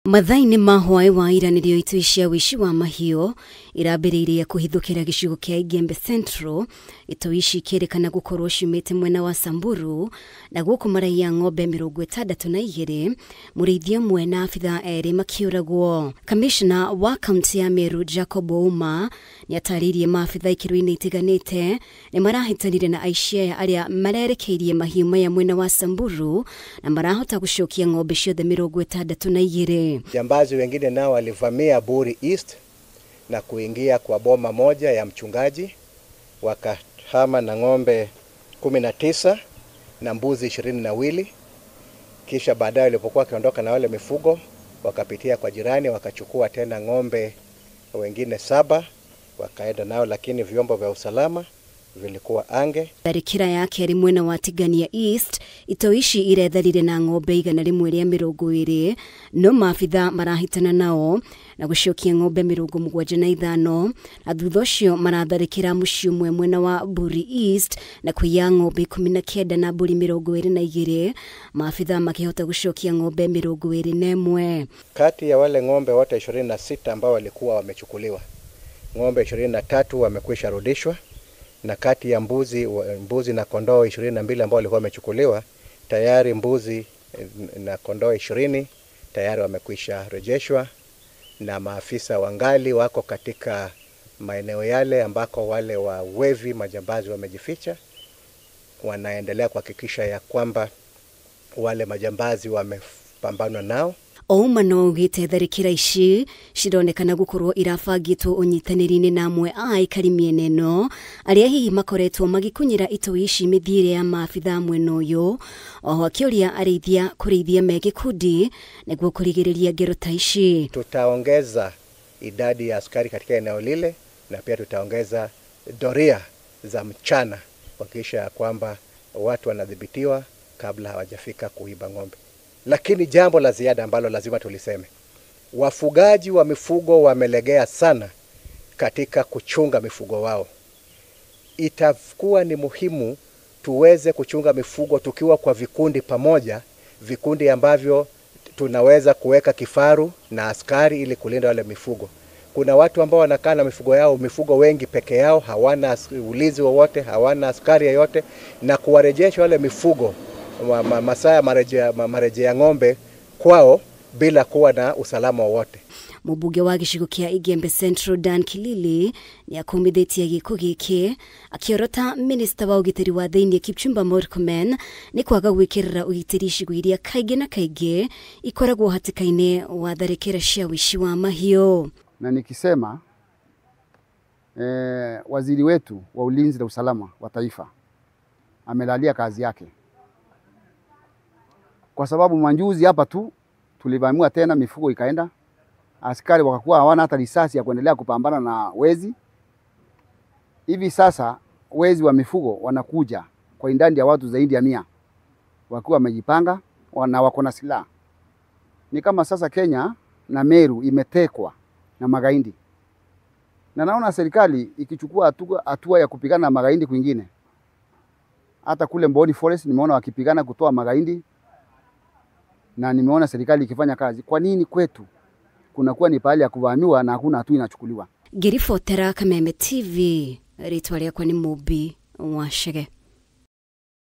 Mathaa-inĩ ma hwaĩ wa ira nĩrĩo itui cia ũici wa mahiũ irambĩrĩirie kũhithũkĩra gĩcigo kĩa Igembe Central. Itui ici ikĩrĩkana gũkorwo ciumĩte mwena wa Samburu na gũkũ maraiya ng'ombe 62, mũrĩithi ũmwe na abithaa erĩ makĩũragwo. Kamishna wa kaunti ya Meru Jacob Ouma nĩatarĩirie maabithaa ikĩro-inĩ itiganĩte nĩ marahĩtanire na aici aya arĩa marerekeirie mahiũ maya mwena wa Samburu na marahota gũcokia ng'ombe ciothe 62. Jambazi wengine nao walivamia Buri East na kuingia kwa boma moja ya mchungaji, wakahama na ng'ombe 19 na mbuzi 22. Kisha baadaye walipokuwa wakiondoka na wale mifugo, wakapitia kwa jirani wakachukua tena ng'ombe wengine 7 wakaenda nao, lakini vyombo vya usalama vilikuwa ange. Tharĩkĩra ya kerĩ mwena wa Tigania East itoi ici iretharire na ng'ombe 120, no maabithaa marahĩtana nao na gũcokia ng'ombe 75, na thutha ũcio maratharĩkĩra mũciĩ ũmwe mwena wa Buri East na kũiya ng'ombe 19 na mbũri 22, maabithaa makĩhota gũcokia ng'ombe 21. Kati ya wale ng'ombe wote 26 ambao walikuwa wamechukuliwa, ng'ombe 23 wamekwisha rudishwa, na kati ya mbuzi na kondoo 22 ambao walikuwa wamechukuliwa, tayari mbuzi na kondoo 20 tayari wamekwisha rejeshwa, na maafisa wangali wako katika maeneo yale ambako wale wa wevi majambazi wamejificha. Wanaendelea kuhakikisha ya kwamba wale majambazi wamepambanwa nao. Ouma no augĩte tharĩkĩra ici cironekana gũkorwo irabangĩtwo ũnyitanĩri-inĩ na amwe a aikari mĩena ĩno arĩa hihi makoretwo magĩkunyĩra itoi ici mĩthiĩre ya maabithaa mwena ũyũ. Oho akĩũria arĩithia kũrĩithia me gĩkundi nĩguo kũrigĩrĩria ngero ta ici. Tutaongeza idadi ya askari katika eneo lile na pia tutaongeza doria za mchana kuhakikisha ya kwamba watu wanadhibitiwa kabla hawajafika kuiba ng'ombe. Lakini jambo la ziada ambalo lazima tuliseme, wafugaji wa mifugo wamelegea sana katika kuchunga mifugo wao. Itakuwa ni muhimu tuweze kuchunga mifugo tukiwa kwa vikundi pamoja, vikundi ambavyo tunaweza kuweka kifaru na askari ili kulinda wale mifugo. Kuna watu ambao wanakaa na mifugo yao, mifugo wengi peke yao, hawana ulinzi wowote, hawana askari yeyote, na kuwarejesha wale mifugo masaa ya marejea ng'ombe kwao bila kuwa na usalama wowote. Mũmbunge wa gĩcigo kĩa Igembe Central Dan Kilili nĩakumithĩtie gĩko gĩkĩ akĩorota minista wa ũgitĩri wa thĩinĩ Kipchumba Murkomen nĩ kwaga gwĩkĩrĩra ũgitĩri icigo iria kaingĩ na kaingĩ ikoragwo hatĩka-inĩ wa tharĩkĩra cia ũici wa mahiũ. Na nikisema waziri wetu wa ulinzi na usalama wa taifa amelalia kazi yake, kwa sababu manjuzi hapa tu tulivamiwa tena, mifugo ikaenda, askari wakakuwa hawana hata risasi ya kuendelea kupambana na wezi. Hivi sasa wezi wa mifugo wanakuja kwa idadi ya watu zaidi ya 100 wakiwa wamejipanga na wako na silaha. Ni kama sasa Kenya na Meru imetekwa na magaidi, na naona serikali ikichukua hatua ya kupigana na magaidi kwingine. Hata kule Mboni Forest nimeona wakipigana kutoa magaidi, na nimeona serikali ikifanya kazi. Kwa nini kwetu kunakuwa ni pahali ya kuvamiwa na hakuna hatua inachukuliwa? Ngĩribotera Kameme TV, rĩtwa rĩakwa nĩ Mũmbi wa Chege.